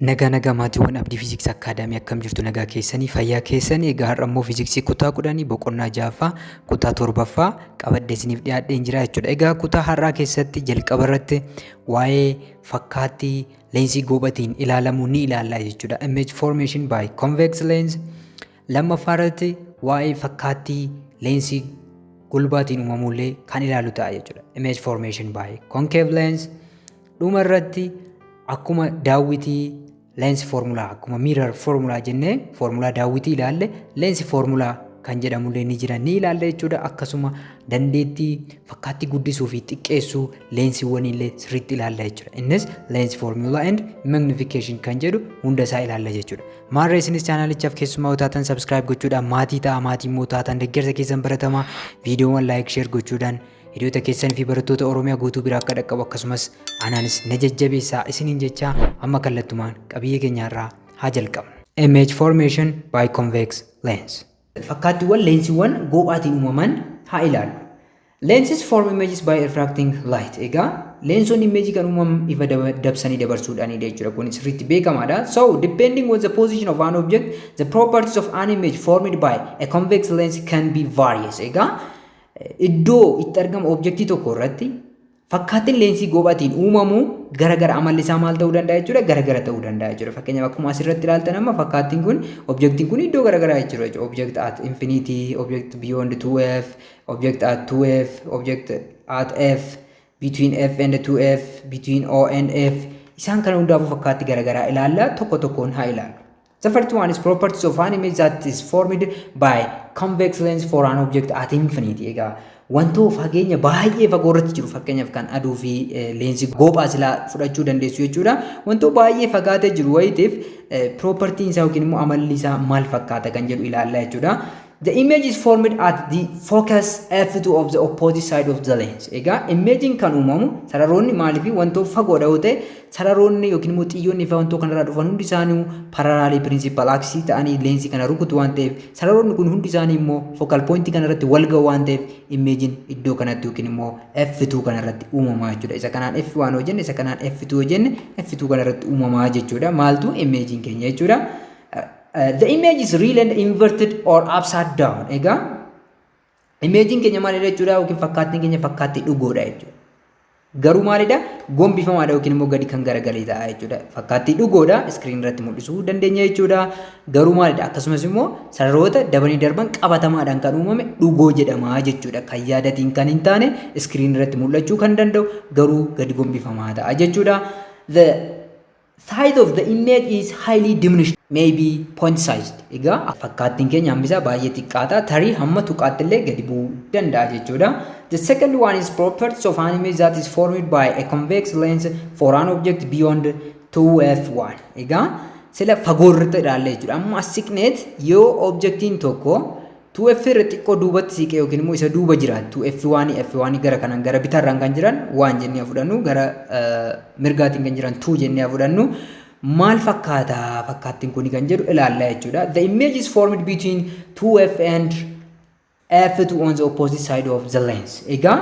Nagaa, nagaa maatiiwwan Abdii Fiiziksii Akaadaamii, akkam jirtu? Nagaa keessanii, fayyaa keessanii? Egaa har'a immoo fiiziksii kutaa 10 boqonnaa ja'affaa kutaa torbaffaa qabadhee isiniif dhiyaadheen jira jechuudha. Egaa kutaa har'aa keessatti jalqaba irratti waa'ee fakkaattii leensii goobatiin ilaalamuu ni ilaalla jechuudha. Image formation by convex lens. Lammaffaa irratti waa'ee fakkaattii leensii golbaatiin uumamullee kan ilaalu ta'a jechuudha. Image formation by concave lens. Dhuma irratti akkuma daawwitii lens formula, akkuma mirror formula jennee formulaa daawwitii ilaalle, lens formula kan jedhamullee ni jira, ni ilaalla jechuudha. Akkasuma dandeettii fakkaattii guddisuu fi xiqqeessuu leensiiwwan illee sirriitti ilaalla jechuudha. Innis lens formula and magnification kan jedhu hunda isaa ilaalla jechuudha. Maarree isinis chaanaalichaaf keessumaa yoo taatan subscribe gochuudhaan maatii ta'a. Maatii immoo taatan deeggarsa keessan baratamaa viidiyoowwan like, share gochuudhaan hiriyoota keessan fi barattoota Oromiyaa guutuu biraa akka dhaqqabu, akkasumas anaanis na jajjabeessaa isiniin jechaa, amma kallattumaan qabiyyee keenyaarraa haa jalqabnu. Image formation by convex lens. Fakkaattiiwwan leensiiwwan goophaatiin uumaman haa ilaallu. Lenses form images by refracting light. Egaa leensonni imeejii kan uumaman ifa dabsanii dabarsuudhaanidha jechuudha. Kun sirriitti beekamaadha. So depending on the position of an object, the properties of an image formed by a convex lens can be various. Egaa iddoo itti argama objektii tokko irratti fakkaattiin leensii goophaatiin uumamu gara gara, amalli isaa maal ta'uu danda'a jechuudha? Gara gara ta'uu danda'a jechuudha. Fakkeenyaaf, akkuma asirratti ilaaltan, amma fakkaattiin kun, objektiin kun iddoo gara garaa jechuudha. Object at infinity, object beyond 2f, object at 2f, object at f, between f and 2f, between o and f. Isaan kana hundaafuu fakkaattii gara garaa ilaalla, tokko tokkoon haa ilaallu. The first one is properties of an image that is formed by convex lens for an object at infinity. Egaa wantoo fageenya baay'ee fagoo irratti jiru, fakkeenyaaf kan aduu fi leensii goophaa silaa fudhachuu dandeessu jechuudha. Wantoo baay'ee fagaatee jiru wayitiif propertiin isaa yookiin immoo amalli isaa maal fakkaata kan jedhu ilaalla jechuudha. The image is formed at the focus f2 of the opposite side of the lens. Egaa imeejiin kan uumamu sararoonni maaliif wantoo fagoodha yoo ta'e, sararoonni yookiin immoo xiyyoonni fi wantoo kanarraa dhufan hundi isaanii parallel principal axis ta'anii leensii kana rukutu waan ta'eef, sararoonni kun hundi isaanii immoo focal point kanarratti wal ga'u waan ta'eef, imeejiin iddoo kanatti yookiin immoo F2 kanarratti uumamaa jechuudha. Isa kanaan F1 yoo jenne, isa kanaan F2 yoo jenne, F2 kanarratti uumamaa jechuudha. Maaltu imeejiin keenya jechuudha? The image is real and inverted or upside down. Egaa imeejiin keenya maalidha jechuudha? Yookiin fakkaattiin keenya fakkaattii dhugoodha jechuudha. Garuu maalidha? Gombifamaadha yookiin immoo gadi kan garagalee ta'a jechuudha. Fakkaattii dhugoodha, screen irratti mul'isuu dandeenya jechuudha. Garuu maalidha? Akkasumas immoo sararoota dabanii darban qabatamaadhaan kan uumame dhugoo jedhama jechuudha. Kan yaadatiin kan hin taane, screen irratti mul'achuu kan danda'u, garuu gadi gombifamaa ta'a jechuudha. The size of the image is highly diminished, maybe point sized. Egaa fakkaattiin keenya hammi isaa baay'ee xiqqaata, tarii hamma tuqaatti illee gadi bu'uu danda'a jechuudha. The second one is properties of an image that is formed by a convex lens for an object beyond 2f1. Egaa sila fagoo irratti ilaalla jechuudha. Amma as siqneet yoo objektiin tokko 2f irra xiqqoo duubatti siqee yookiin immoo isa duuba jiraatu, 2f1, f1 gara kanaan gara bitaarraan kan jiran 1 jennee fudhannu, gara mirgaatiin kan jiran 2 jennee fudhannu, maal fakkaata fakkaattiin kuni kan jedhu ilaalla jechuudha. The image is formed between 2f and f2 on the opposite side of the lens. Egaa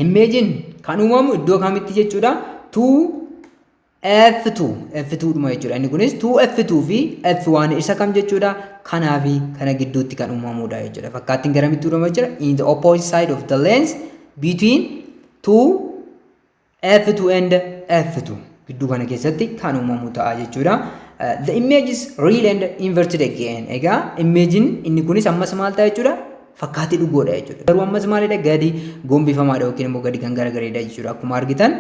imeejiin kan uumamu iddoo kamitti jechuudha? 2 F2, F2 dhuma jechuudha. Inni kunis 2F2 fi F1 isa kam jechuudha? Kanaa fi kana gidduutti kan uumamudha jechuudha. Fakkaattiin garamitti uumama jechuudha? In the opposite side of the lens, between 2 F2 and F2 gidduu kana keessatti kan uumamu ta'a jechuudha. The image is real and inverted again. Egaa imeejiin inni kunis ammas maal ta'a jechuudha? Fakkaattii dhugoodha jechuudha. Garuu ammas maalidha? Gadi gombifamaadha yookiin immoo gadi kan garagareedha jechuudha. Akkuma argitan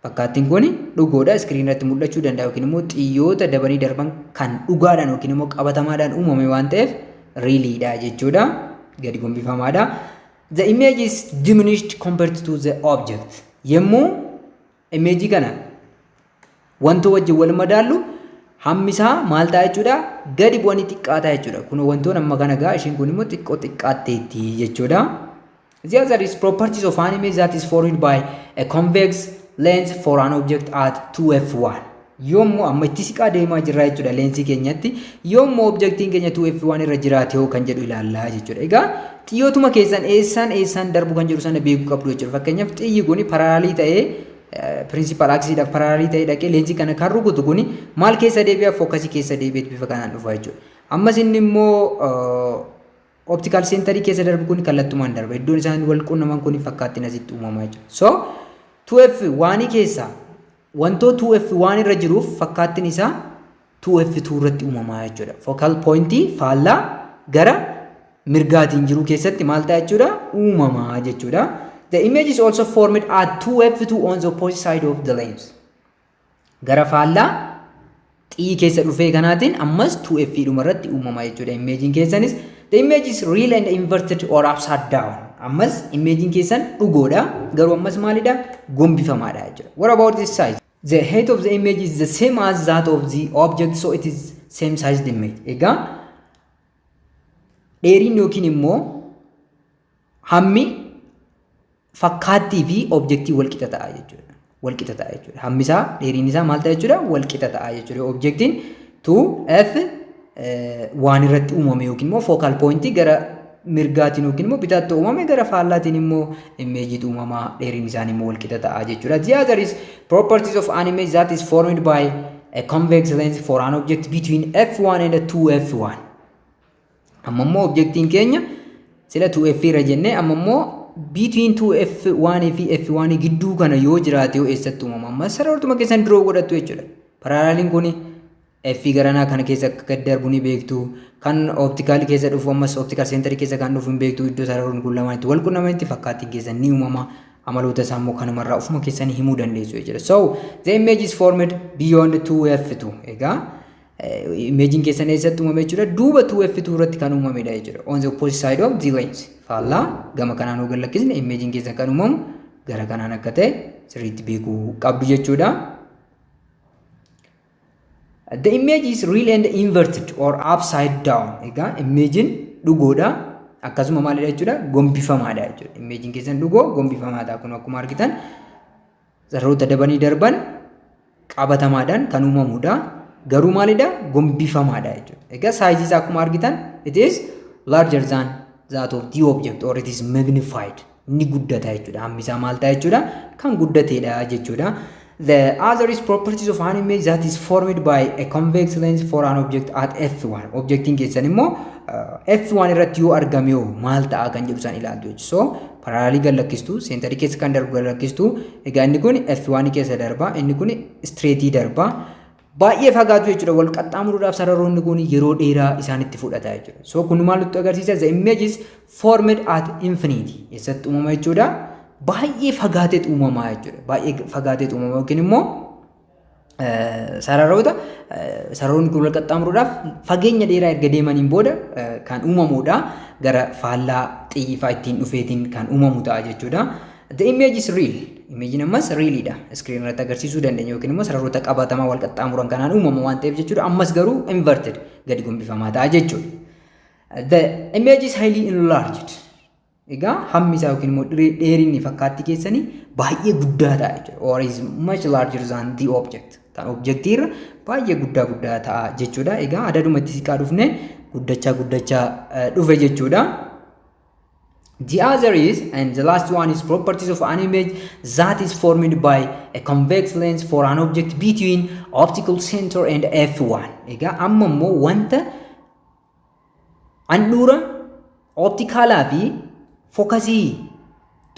fakkaattiin kun dhugoodha. Screen irratti mul'achuu danda'a yookiin immoo xiyyoota dabanii darban kan dhugaadhaan yookiin immoo qabatamaadhaan uumame waan ta'eef realiidha jechuudha. Gadi gombifamaadha. The image is diminished compared to the object. Yommuu imeejii kana wantoo wajjin wal madaallu hammi isaa maal ta'a jechuudha? Gadi bu'anii xiqqaataa jechuudha. Kun wantoon amma kana gaa, ishiin kun immoo xiqqoo xiqqaatteetti jechuudha. The other is properties of an image that is formed by a convex lens for an object at 2f1. Yommuu amma itti siqaa deemaa jirra jechuudha leensii keenyatti, yommuu objektiin keenya 2f1 irra jiraate hoo kan jedhu ilaallaa jechuudha. Egaa xiyyootuma keessan eessaan eessaan darbu kan jedhu sana beekuu qabdu jechuudha. Fakkeenyaaf, xiyyi kun parallel ta'ee Principal axisiidhaaf parallelii ta'ee dhaqee leensii kana kan rukutu kuni maal keessa deebi'a? Focusii keessa deebi'ee bifa kanaan dhufa jechuudha. Ammas inni immoo optical centerii keessa darbu kun kallattumaan darba. Iddoon isaan wal quunnaman kun fakkaattiin asitti uumama jechuudha. So 2F oneii keessaa wantoo 2F one irra jiruuf fakkaattiin isaa 2F2 irratti uumamaa jechuudha. Focal pointii faallaa gara mirgaatiin jiru keessatti maal ta'a jechuudha? Uumamaa jechuudha. The image is also formed at 2F2 on the opposite side of the lens. Gara faallaa xiyyi keessa dhufee kanaatiin ammas 2F dhuma irratti uumama jechuudha. Imageiin keessanis the image is real and inverted or upside down. Ammas imageiin keessan dhugoodha. Garuu ammas maalidha? Gombifamaadha jechuudha. What about this size? The height of the image is the same as that of the object, so it is same sized image. Egaa dheerinni yookiin immoo hammi fakkaattii fi objectii wal qixa ta'a jechuudha. Wal qixa ta'a jechuudha. Hammi isaa, dheerinni isaa maal ta'a jechuudha? Wal qixa ta'a jechuudha. Objectiin 2F one irratti uumame yookiin immoo focal pointii gara mirgaatiin yookiin immoo bitaatti uumame, gara faallaatiin immoo imageiitu uumamaa, dheerinni isaanii immoo wal qixa ta'a jechuudha. The other is properties of an image that is formed by a convex lens for an object between F1 and 2F1. Amma immoo objectiin keenya sila 2F irra jennee, amma immoo between 2F1 fi F1 gidduu kana yoo jiraate yoo eessatti uumama? Amma sarartuma keessan draw godhattu jechuudha. Paralleliin kun F garanaa kana keessa akka gad darbu ni beektu. Kan opticalii keessa dhufu, ammas optical centerii keessa kan dhufu hin beektu. Iddoo sararoonni kun lamaan itti wal qunnamanitti fakkaattiin keessan ni uumama. Amaloota isaa immoo kanumarraa ofuma keessanii himuu dandeessu jechuudha. So the image is formed beyond 2F2. Egaa imageiin keessan eessatti uumame jechuudha? Duuba 2F2 irratti kan uumamedha jechuudha. On the opposite side of the lens. Faallaa gama kanaan yoo gallakkisne, imageiin keessan kan uumamu gara kanaan akka ta'e sirriitti beekuu qabdu jechuudha. The image is real and inverted or upside down. Egaa imageiin dhugoodha. Akkasuma maalidha jechuudha? Gombifamaadha jechuudha. Imageiin keessan dhugoo gombifamaadha. Kun akkuma argitan sararoota dabanii darban qabatamaadhaan kan uumamudha. Garuu maalidha? Gombifamaadha jechuudha. Egaa sizeii isaa akkuma argitan it is larger than that of the object or it is magnified. Ni guddata jechuudha. Hammi isaa maal ta'a jechuudha? Kan guddateedha jechuudha. The other is properties of an image that is formed by a convex lens for an object at F1. Objectiin keessan immoo F1 irratti yoo argame yoo maal ta'a kan jedhu isaan ilaaltu jechuudha. So parallelii gallakkistu, centerii keessa kan darbu gallakkistu. Egaa inni kun F1 keessa darba, inni kun straightii darba. Baay'ee fagaatu jechuudha. Wal qaxxaamuruudhaaf sararoonni kun yeroo dheeraa isaanitti fudhata jechuudha. So kun maal nutti agarsiisa? The image is formed at infinity. Eessatti uumama jechuudha? Baay'ee fagaateet uumamaa jechuudha. Baay'ee fagaateet uumama yookiin immoo sararoonni kun wal qaxxaamuruudhaaf fageenya dheeraa erga deemaniin booda kan uumamudha. Gara faallaa xiyyiifaa ittiin dhufeetiin kan uumamu ta'a jechuudha. The image is real. Imageiin ammas realidha. Screen irratti agarsiisuu dandeenya yookiin immoo sararoota qabatamaa wal qaxxaamuran kanaan uumama waan ta'eef jechuudha. Ammas garuu inverted, gadi gombifamaa ta'a jechuudha. The image is highly enlarged. Egaa hammi isaa yookiin immoo dheerinni fakkaattii keessanii baay'ee guddaa ta'a jechuudha. Or is much larger than the object. Kan objectii irra baay'ee guddaa guddaa ta'a jechuudha. Egaa adaduma itti siqaa dhufne guddachaa guddachaa dhufe jechuudha. The other is, and the last one is properties of an image that is formed by a convex lens for an object between optical center and F1. Egaa amma immoo wanta handhuura opticalaa fi focusii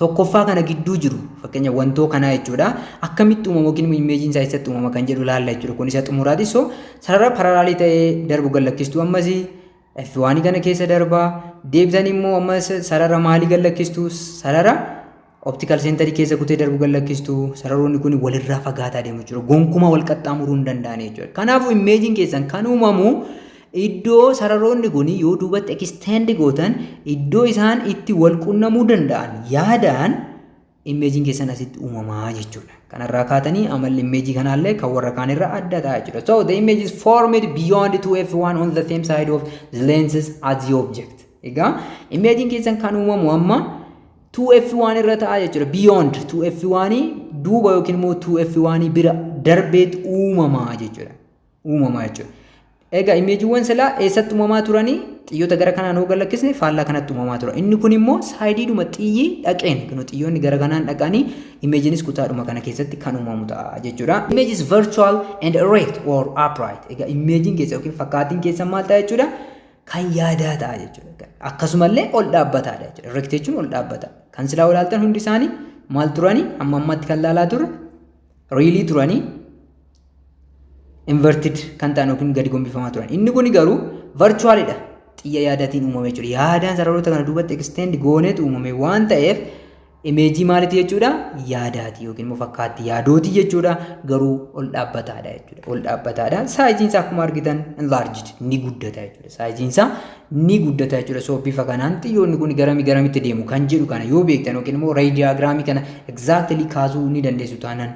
tokkoffaa kana gidduu jiru, fakkeenya wantoo kanaa jechuudha, akkamitti uumama yookiin immoo imageiin isaa eessatti uumama kan jedhu laalla jechuudha. Kun isa xumuraati. So sarara parallelii ta'ee darbu gallakkistuu, ammasii F1 kana keessa darbaa deebisan, immoo ammas sarara maalii gallakkistu? Sarara optical centerii keessa kutee darbu gallakkistu. Sararoonni kun walirraa fagaataa deemu jechuudha. Gonkumaa wal qaxxaamuruu hin danda'an jechuudha. Kanaafuu imageiin keessan kan uumamu iddoo sararoonni kun yoo duubatti extend gootan iddoo isaan itti wal qunnamuu danda'an yaadaan imageiin keessan asitti uumamaa jechuudha. Kanarraa kaatanii amalli imageii kanaallee kan warra kaanirraa adda ta'a jechuudha. So the image is formed beyond 2f1 on the same side of the lenses as the object. Egaa imageiin keessan kan uumamu amma 2f1 irra ta'a jechuudha. Beyond 2f1, duuba yookiin immoo 2f1 bira darbeet uumamaa jechuudha. Uumamaa jechuudha. Egaa imageiiwwan silaa eessatti uumamaa turanii? Xiyyoota gara kanaan yoo galakkisne faallaa kanatti uumamaa tura. Inni kun immoo sideiidhuma xiyyi dhaqeen kun xiyyoonni gara kanaan dhaqanii imageiinis kutaadhuma kana keessatti kan uumamu ta'a jechuudha. Image is virtual and erect or upright. Egaa imageiin keessa yookiin fakkaattiin keessa maal ta'a jechuudha? Kan yaadaa ta'a jechuudha. Akkasumallee ol dhaabbataadha jechuudha. Erect jechuun ol dhaabbata. Kan silaa olaaltan hundi isaanii maal turanii? Amma ammatti kan laalaa turre realii turanii, inverted kan ta'an yookiin gadi gombifamaa turan. Inni kun garuu virtualidha. Xiyya yaadaatiin uumame jechuudha. Yaadaan sararoota kana duubatti extend gooneetu uumame waan ta'eef imageii maaliiti jechuudha? Yaadaati yookiin immoo fakkaatti yaadooti jechuudha. Garuu ol dhaabbataadha jechuudha. Ol dhaabbataadha. Sizeiin isaa akkuma argitan enlarged, ni guddata jechuudha. Sizeiin isaa ni guddata jechuudha. So bifa kanaan xiyyoonni kun garami garamitti deemu kan jedhu kana yoo beektan yookiin immoo ray diagramii kana exactly kaasuu ni dandeessu taanaan,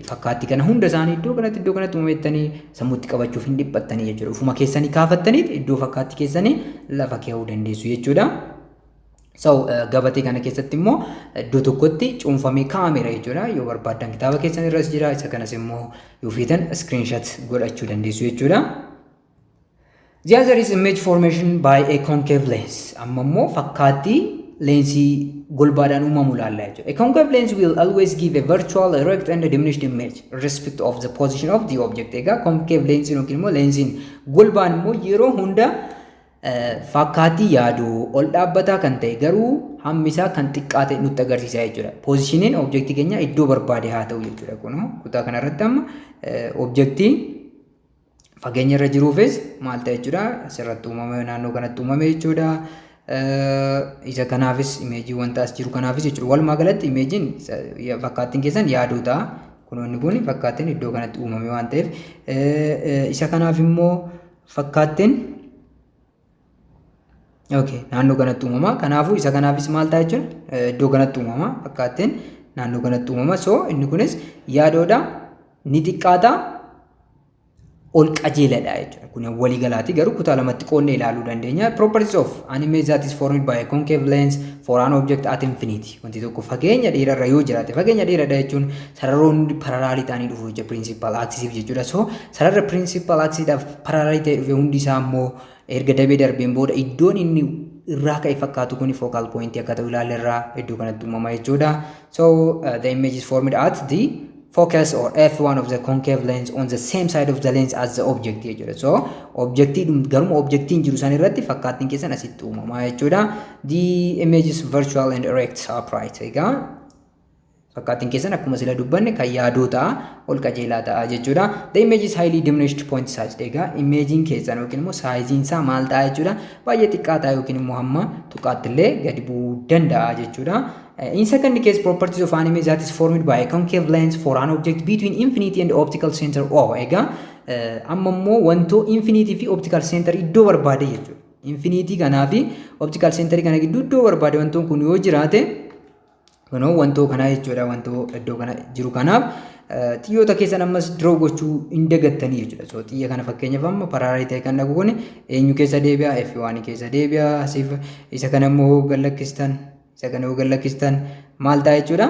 fakkaattii kana hunda isaanii iddoo kanatti uumettanii sammuutti qabachuuf hin dhiphattanii jechuudha. Ufuma keessanii kaafattaniit iddoo fakkaattii keessanii lafa kaa'uu dandeessu jechuudha. So gabatee kana keessatti immoo iddoo tokkotti cuunfamee kaa'ameera jechuudha. Yoo barbaaddan kitaaba keessan irras jira. Isa kanas immoo yoo feetan screenshot godhachuu dandeessu jechuudha. The other is image formation by a concave lens. Amma immoo fakkaattii leensii golbaadhaan uumamu ilaalla jechuudha. A concave lens will always give a virtual, erect and diminished image irrespective of the position of the object. Egaa concave leensiin yookiin immoo leensiin golbaan immoo yeroo hunda fakkaattii yaaduu ol dhaabbataa kan ta'e garuu hammi isaa kan xiqqaa ta'e nutti agarsiisa jechuudha. Positioniin objectii keenya iddoo barbaade haa ta'u jechuudha. Kun kutaa kanarratti amma objectii fageenya irra jiruufis maal ta'e jechuudha? Asirratti uumame, naannoo kanatti uumame jechuudha. Isa kanaafis, imageii wanta as jiru kanaafis jechuudha. Walumaa galatti imageiin fakkaattiin keessan yaaduu ta'a. Kunoonni kun fakkaattiin iddoo kanatti uumame waan ta'eef, isa kanaaf immoo fakkaattiin, okay, naannoo kanatti uumama. Kanaafuu isa kanaafis maal ta'a jechuudha? Iddoo kanatti uumama. Fakkaattiin naannoo kanatti uumama. So inni kunis yaadoodha. Ni xiqqaata. Ol qajeeladha jechuudha. Kun walii galaati, garuu kutaa lamatti qoonnee ilaaluu dandeenya. Properties of an image that is formed by a concave lens for an object at infinity. Wanti tokko fageenya dheerarra yoo jiraate, fageenya dheeraadha jechuun sararoonni parallelii ta'anii dhufu jechuudha, principal axis jechuudha. So sararra principal axisdhaaf parallelii ta'ee dhufe hundi isaa immoo erga dabee darbeen booda iddoon inni irraa ka'e fakkaatu kun focal point akka ta'u ilaallerraa iddoo kanatti uumama jechuudha. So the image is formed at the focus or F1 of the concave lens on the same side of the lens as the object jechuudha. So objectii garuma objectiin jiru san irratti fakkaattiin keessan asitti uumama jechuudha. The image is virtual and erect, upright. Egaa fakkaattiin keessan akkuma sila dubbanne kan yaadoo ta'a, ol qajeelaa ta'a jechuudha. The image is highly diminished point size. Egaa imageiin keessan yookiin immoo sizeiin isaa maal ta'a jechuudha? Baay'ee xiqqaa ta'a yookiin immoo hamma tuqaatti illee gadi bu'uu danda'a jechuudha. In second case, properties of an image that is formed by a concave lens for an object between infinity and optical center O. Egaa amma immoo wantoo infinity fi optical center iddoo barbaade jechuudha. Infinity kanaa fi optical center kana gidduu iddoo barbaade wantoon kun yoo jiraate, kunoo wantoo kanaa jechuudha, wantoo iddoo kana jiru kanaaf xiyyoota keessan ammas draw gochuu hin dagattanii jechuudha. So xiyya kana fakkeenyaaf amma parallelii ta'e kan dhaqu kun eenyu keessa deebi'a? F1 keessa deebi'a. Asiif isa kana immoo gallakkistan, isa kana yoo gallakkistan maal ta'a jechuudha?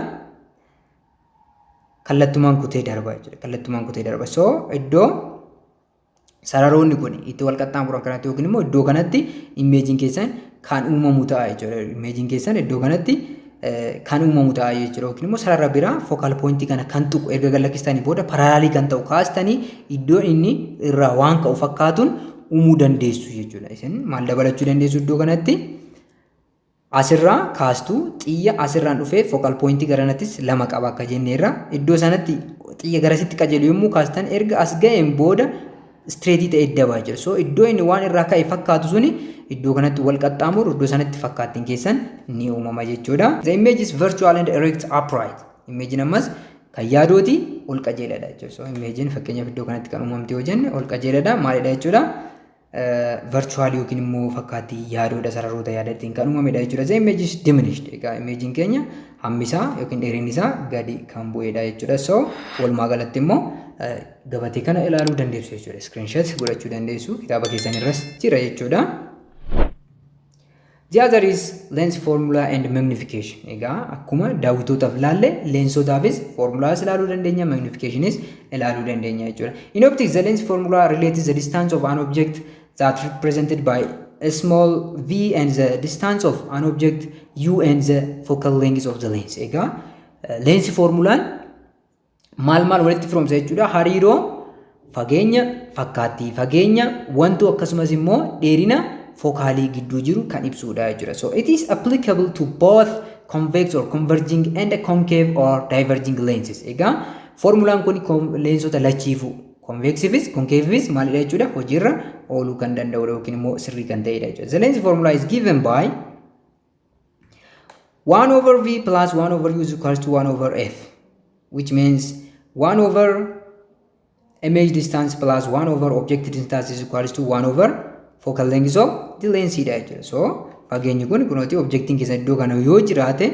Kallattumaan kutee darba jechuudha. Kallattumaan kutee darba. So iddoo sararoonni kun itti wal qaxxaamuran kanatti yookiin immoo iddoo kanatti imageiin keessan kan uumamu ta'a jechuudha. Imageiin keessan iddoo kanatti kan uumamu ta'a jechuudha. Yookiin immoo sarara biraa focal pointii kana kan tuqu erga gallakkistanii booda parallelii kan ta'u kaastanii iddoo inni irraa waan ka'u fakkaatuun uumuu dandeessu jechuudha. Isin maal dabalachuu dandeessu iddoo kanatti? Asirraa kaastuu xiyya asirraan dhufee focal pointii garanattis lama qaba akka jenneerra, iddoo sanatti xiyya garasitti qajeelu yommuu kaastan erga as ga'een booda straightii ta'ee dabaa jira. So iddoo inni waan irraa ka'e fakkaatu suni iddoo kanatti wal qaxxaamuru, iddoo sanatti fakkaattiin keessan ni uumama jechuudha. The image is virtual and erect, upright. Imagein ammas kan yaadooti, ol qajeeladha jechuudha. So imagein fakkeenyaaf iddoo kanatti kan uumamte yoo jenne ol qajeeladha, maalidha jechuudha? Virtual yookiin immoo fakkaattii yaadoodha, sararoota yaadatiin kan uumamedha jechuudha. The image is diminished. Egaa imagein keenya hammi isaa yookiin dheerinni isaa gadi kan bu'edha jechuudha. So walumaa galatti immoo gabatee kana ilaaluu dandeessu jechuudha. Screenshot godhachuu dandeessu, kitaaba keessan irras jira jechuudha. The other is lens formula and magnification. Egaa akkuma daawwitootaaf ilaalle leensotaafis formulaas ilaaluu dandeenya, magnificationis ilaaluu dandeenya jechuudha. In optics, the lens formula relates the distance of an object that represented by a small v and the distance of an object u and the focal length of the lens. Egaa leensi foormulaan maal maal walitti firoomsa jechuudha? Hariiroo fageenya fakkaattii, fageenya wantu, akkasumas immoo dheerina fookaalii gidduu jiru kan ibsudha jechuudha. So it is applicable to both convex or converging and concave or diverging lenses. Egaa foormulaan kun leensota lachiifuu, convexiifis concaveifis maalidha jechuudha? Hojiirra ooluu kan danda'udha yookiin immoo sirrii kan ta'edha jechuudha. The lens formula is given by 1 over v plus 1 over u is equals to 1 over f, which means 1 over image distance plus 1 over object distance is equals to 1 over focal length of the lens dha jechuudha. So fageenyi kun kunooti, objectiin keessa iddoo kana yoo jiraate,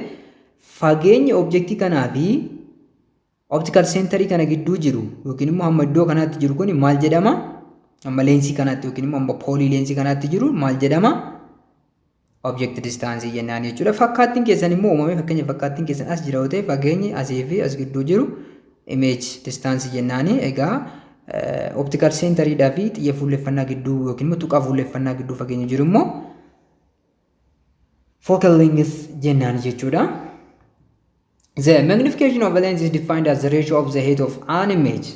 fageenyi objectii kanaa fi optical centerii kana gidduu jiru yookiin immoo hamma iddoo kanaatti jiru kun maal jedhama? Hamma leensii kanaatti yookiin immoo hamma poolii leensii kanaatti jiru maal jedhama? Object distance jennaan jechuudha. Fakkaattiin keessan immoo uumamee, fakkeenya fakkaattiin keessan as jira yoo ta'e, fageenyi asii fi as gidduu jiru image distance jennaani. Egaa optical centeriidhaa fi xiyya fuulleffannaa gidduu yookiin immoo tuqaa fuulleffannaa gidduu fageenya jiru immoo focal length jennaan jechuudha. The magnification of a lens is defined as the ratio of the height of an image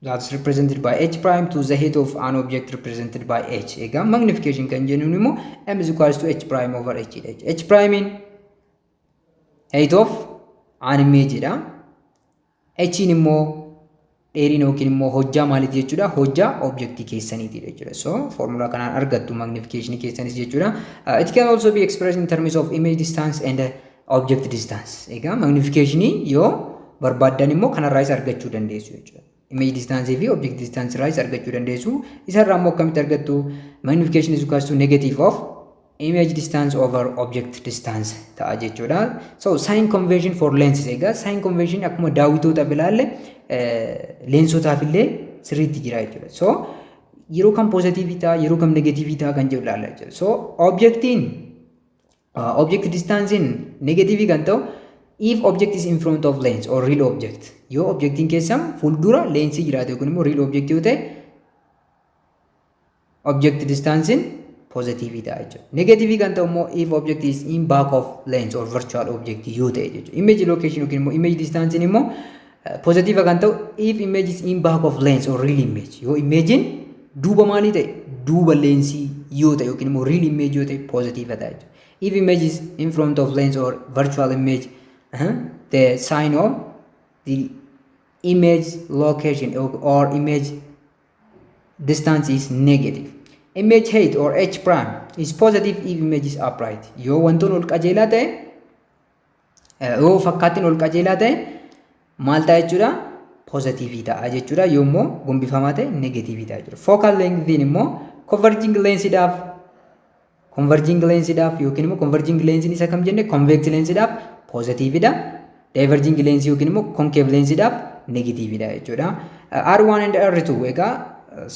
that's represented by h prime to the height of an object represented by h. Egaa magnification kan jennuun immoo m is equals to h prime over h dha. H prime in height of an image dha. H immoo dheerina yookiin immoo hojjaa maaliiti jechuudha? Hojjaa objectii keessaniiti jechuudha. So formula kanaan argattu magnification keessanis jechuudha. It can also be expressed in terms of image distance and object distance. Egaa magnification yoo barbaaddan immoo kanarraas argachuu dandeessu jechuudha. Image distance fi object distance irraas argachuu dandeessu. Isarraa immoo akkamitti argattu? Magnification is equals to negative of image distance over object distance ta'a jechuudha. So sign convention for lenses. Egaa sign convention akkuma daawwitootaaf ilaalle leensotaaf illee sirriitti jira jechuudha. So yeroo kam positive ta'a, yeroo kam negative ta'a kan jedhu ilaalla jechuudha. So object distanceiin negative kan ta'u if object is in front of lens or real object, yoo objectiin keessan fuuldura leensii jiraate yookiin immoo real object yoo ta'e, object distanceiin positive ta'a jechuudha. Negative kan ta'u immoo if object is in back of lens or virtual object yoo ta'e jechuudha. Image location yookiin immoo image distanceiin immoo positive kan ta'u if image is in back of lens or real image, yoo imagein duuba maalii ta'e, duuba leensii yoo ta'e yookiin immoo real image yoo ta'e, positive ta'a jechuudha. If image is in front of lens or virtual image, the sign of the image location or image distance is negative. Image height or h prime is positive if image is upright. Yoo wantoon ol qajeelaa ta'e, yoo fakkaattiin ol qajeelaa ta'e maal ta'a jechuudha? Positive ta'a jechuudha. Yoo immoo gombifamaa ta'e, negative ta'a jechuudha. Focal length immoo converging lensiidhaaf yookiin immoo converging lensiin isa kam jenne? Convex lensiidhaaf positivedha. Diverging lensii yookiin immoo concave lensiidhaaf negativedha jechuudha. R1 and R2, egaa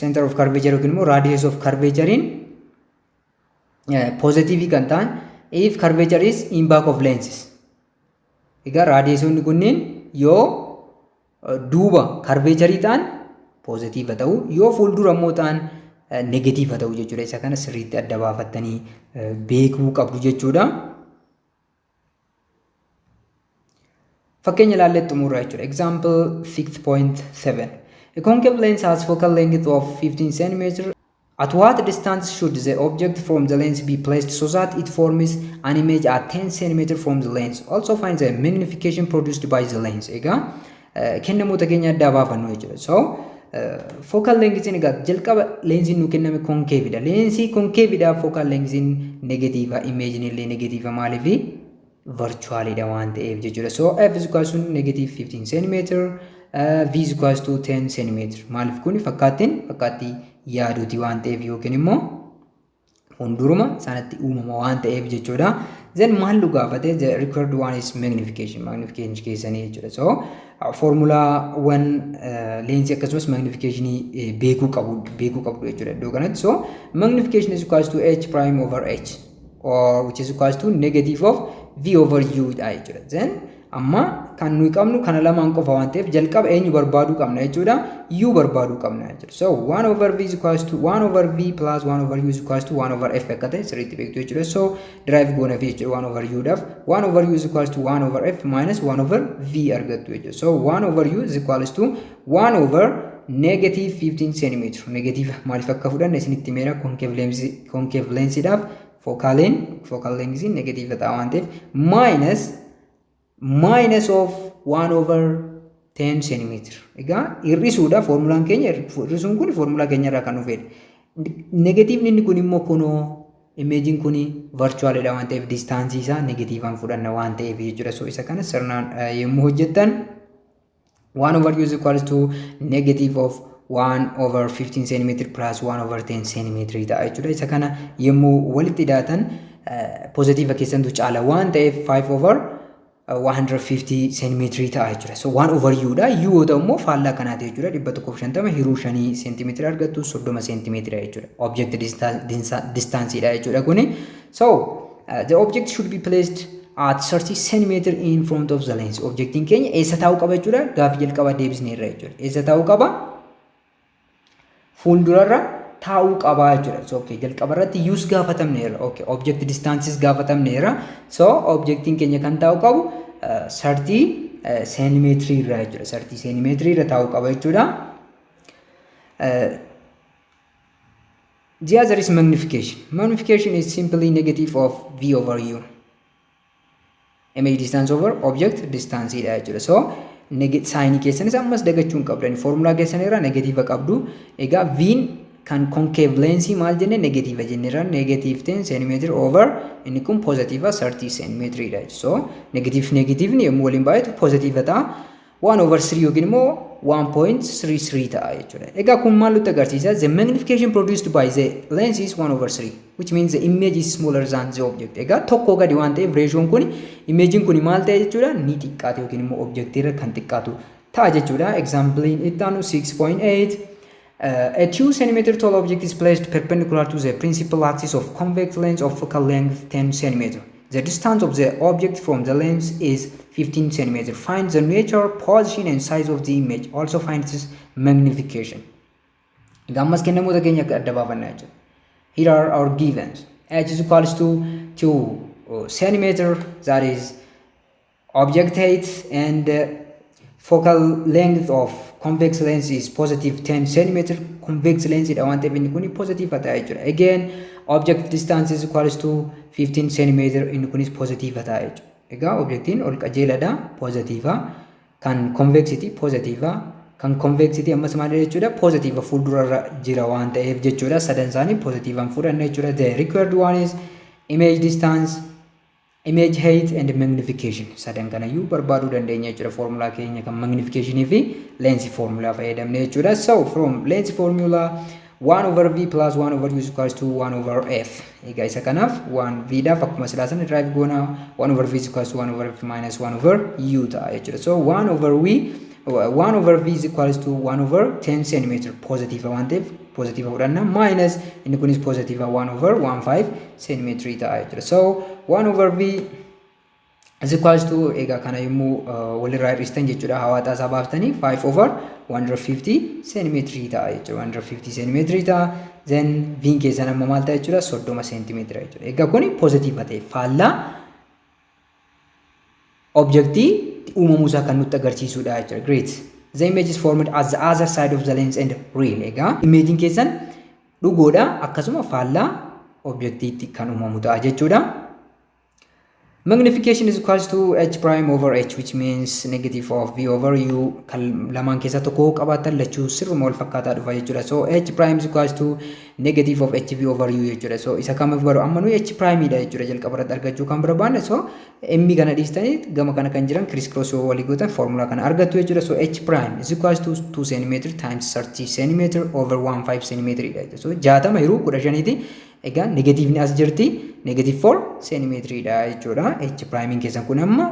center of curvature yookiin immoo radius of curvaturein positive kan ta'an if curvature is in back of lenses. Egaa radiusonni kunneen yoo duuba curvature ta'an positive ta'u, yoo fuuldura immoo ta'an negative ta'u jechuudha. Isa kana sirriitti adda baafattanii beekuu qabdu jechuudha. Fakkeenya ilaallee xumurra jechuudha. Example 6.7. A concave lens has focal length of 15 cm. At what distance should the object from the lens be placed so that it forms an image at 10 cm from the lens? Also find the magnification produced by the lens. Egaa kennamoota keenya addaa baafannu jechuudha. So focal length egaa jalqaba leensiin nu kenname concave dha. Leensii concave dha, focal length negative, image illee negative, maaliifi? Virtualidha waan ta'eef jechuudha. So f is equals to negative 15 cm, v is equals to 10 cm. Maaliif? Kun fakkaattiin fakkaattii yaaduuti waan ta'eef yookiin immoo hunduruma sanatti uumama waan ta'eef jechuudha. Then maal nu gaafate? The required one is magnification. Magnification keessanii jechuudha. So formulaawwan leensii akkasumas magnificationii beekuu qabdu jechuudha iddoo kanatti. So magnification is equals to h prime over h or which is equals to negative of v over u dha jechuudha. Then Amma kan nuyi qabnu kana lamaan qofa waan ta'eef, jalqaba eenyu barbaaduu qabna jechuudha? U barbaaduu qabna jechuudha. So 1 over v is equals to 1 over v plus 1 over u is equals to 1 over f akka ta'e sirriitti beektu jechuudha. So derive goona v jechuudha. 1 over u dhaaf 1 over u is equals to 1 over f minus 1 over v argattu jechuudha. So 1 over u is equals to 1 over negative 15 centimeter. Negative maaliif akka fudhanne isinitti meera. Concave lensiidhaaf focal lengthiin negative ta'a waan ta'eef, minus of 1 over 10 centimeter. Egaa hir'isuudha foormulaan keenya. Hir'isuun kun foormulaa keenya irraa kan dhufedha. Negatiivni inni kun immoo kunoo imageiin kun virtualidha waan ta'eef, distanceii isaa negatiivaan fudhanna waan ta'eef jechuudha. So isa kana sirnaan yommuu hojjettan, 1 over u is equals to negative of 1 over 15 centimeter plus 1 over 10 centimeter ta'a jechuudha. Isa kana yommuu walitti hidhaatan positive keessantu caala waan ta'eef, 5 over 150 centimeter ta'a jechuudha. So 1 over u dha. U yoo ta'u immoo faallaa kanaati jechuudha. 150 hiruu 5 centimeter argattu, 30 centimeter jechuudha. Object distance dha jechuudha kuni. So the object should be placed at 30 centimeter in front of the lens. Objectiin keenya eessa taa'uu qaba jechuudha? Gaaffii jalqabaa deebisneerra jechuudha. Eessa taa'uu qaba? Fuuldurarra taa'uu qaba jechuudha. So okay, jalqaba irratti u's gaafatamneerra. Okay, object distances gaafatamneerra. So objectiin keenya kan taa'uu qabu 30 centimeter irra jechuudha. 30 centimeter irra taa'uu qaba jechuudha. The other is magnification. Magnification is simply negative of v over u. Image distance over object distance dha jechuudha. So signii keessanis ammas dagachuu hin qabdani. Foormulaa keessan irraa negative qabdu. Egaa v'n kan concave lensii maal jenne? Negative jenneerra. Negative 10 centimeter over inni kun positive 30 centimeter dha. So negative negativeni yommuu waliin baay'atu positive ta'a. 1 over 3 yookiin immoo 1.33 ta'a jechuudha. Egaa kun maal nutti agarsiisa? The magnification produced by the lens is 1 over 3, which means the image is smaller than the object. Egaa tokko gadi waan ta'eef ratioon kun, imagein kun maal ta'e jechuudha? Ni xiqqaate yookiin immoo object irra kan xiqqaatu ta'a jechuudha. Example itti aanu 6.8. A 2 cm tall object is placed perpendicular to the principal axis of convex lens of focal length 10 cm. The distance of the object from the lens is 15 cm. Find the nature, position and size of the image. Also find its magnification. Egaa ammas kennamoota keenya akka adda baafannaa jechuudha. Here are our givens. H is equals to 2 centimeter, that is object height, and focal length of convex lens is positive 10 centimeter. Convex lens dha waan ta'eef inni kun positive ta'a jechuudha. Again, object distance is equals to 15 centimeter, inni kunis positive ta'a jechuudha. Egaa objectiin ol qajeeladha, positive, kan convexity positive, kan convexity ammas maal jechuudha? Positive fuuldurarra jira waan ta'eef jechuudha. Sadan isaanii positive fudhanna jechuudha. The required one is image distance, image height and magnification. Sadan kanayyuu barbaaduu dandeenya jechuudha, formulaa keenya kan magnification fi lens formula fayyadamne jechuudha. So from lens formula, 1 over v plus 1 over u is equals to 1 over f. Egaa isa kanaaf 1 v dhaaf akkuma silaa sana derive goona. 1 over v is equals to 1 over f minus 1 over u ta'a jechuudha. So 1 over v, 1 over v is equals to 1 over 10 centimeter, positive waan ta'eef positive fudhanna, minus inni kunis positive 1 over 15 centimeter ta'a jechuudha. So 1 over v is equals to, egaa kana yommuu walirraa hir'istan jechuudha, hawaaxaa isaa baaftanii 5 over 150 centimeter ta'a jechuudha. 150 centimeter ta'a. Then v'n keessan amma maal ta'a jechuudha? 30 centimeter jechuudha. Egaa kuni positive ta'e faallaa objectii uumamuu isaa kan nutti agarsiisudha jechuudha. Great. The image is formed at the other side of the lens and real. Egaa imageiin keessan dhugoodha, akkasuma faallaa objectiitti kan uumamu ta'a jechuudha. Magnification is equals to h prime over h, which means negative of v over u. Kan lamaan keessaa tokko qabaatan lachuu sirruma wal fakkaataa dhufa jechuudha. So h prime is equals to negative of hv over u jechuudha. So isa kamiif baru amma nuyi h prime dha jechuudha jalqaba irratti argachuu kan barbaanne. So m kana dhiistanii gama kana kan jiran criss cross yoo walii gootan formula kana argattu jechuudha. So h prime is equals to 2 cm times 30 cm over 15 cm dha jechuudha. So 60 hiruu 15ti. Egaa negativeni as jirti, negative 4 seentimeetiriidha jechuudha. H primeiin keessan kun amma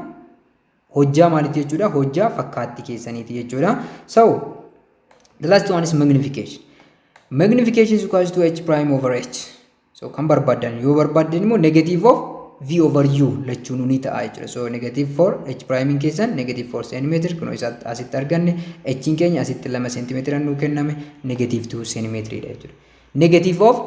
hojjaa maaliiti jechuudha? Hojjaa fakkaatti keessaniiti jechuudha. So the last one is magnification. Magnification is equals to h prime over h. So kan barbaaddan yoo barbaaddan immoo negative of V over U lachuunuu ni ta'a jechuudha. So negative 4, h prime keessan negative 4 centimeter kunoo isa asitti arganne, h keenya asitti 2 centimeter nuu kenname, negative 2 centimeter dha jechuudha. Negative of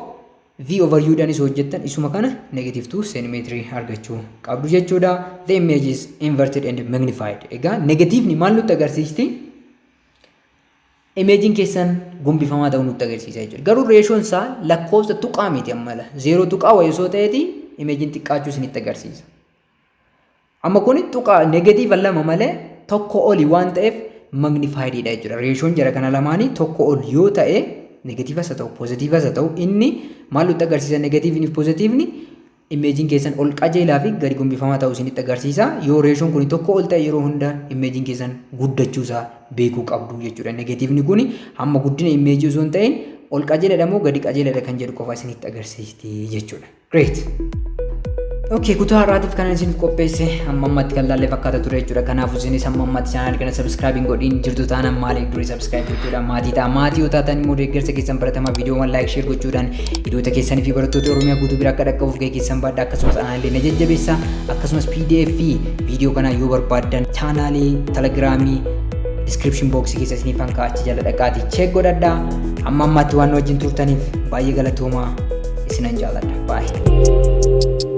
V over U dhaanis hojjettan isuma kana negative 2 centimeter argachuu qabdu jechuudha. The image is inverted and magnified. Egaa negatiivni maal nutti agarsiisti? Imageiin keessan gombifamaa ta'uu nutti agarsiisa jechuudha. Garuu ratioon isaa lakkoofsa tuqaa miti ammala. Zeeroo tuqaa wayii osoo ta'eeti imageiin xiqqaachuu isinitti agarsiisa. Amma kun tuqaa negative 2 malee 1 oli waan ta'eef magnified dha jechuudha. Ratioon jara kana lamaanii 1 ol yoo ta'e, negatiivas haa ta'u poozitiivas haa ta'u, inni maal nutti agarsiisa? Negatiivni fi poozitiivni imageiin keessan ol qajeelaa fi gadi gombifamaa ta'uu isinitti agarsiisa. Yoo ratioon kun 1 ol ta'e, yeroo hunda imageiin keessan guddachuusaa beekuu qabdu jechuudha. Negatiivni kun hamma guddina imageii osoo hin ta'in ol qajeeladha moo gadi qajeeladha kan jedhu qofa isinitti agarsiisti jechuudha. Great. Okay, kutaa har'aatiif kanan isiniif qopheesse hamma ammatti kan laallee fakkaata ture jechuudha. Kanaafuu isinis hamma ammatti channel kana subscribe hin godhin jirtu taanaan maaliif durii subscribe gochuudhaan maatii ta'a. Maatii yoo taatan immoo deeggarsa keessan baratamaa viidiyoowwan like, share gochuudhaan hiriyoota keessanii fi barattoota Oromiyaa guutuu bira akka dhaqqabuuf gahee keessan baadha. Akkasumas anaallee na jajjabeessa. Akkasumas PDF viidiyoo kanaa yoo barbaaddan channelii Telegramii description box keessa isiniif hanka, achi jala dhaqaatii check godhadhaa. Hamma ammaatti waan nu wajjin turtaniif baay'ee galatoomaa, isinan jaalladha. Baay'ee.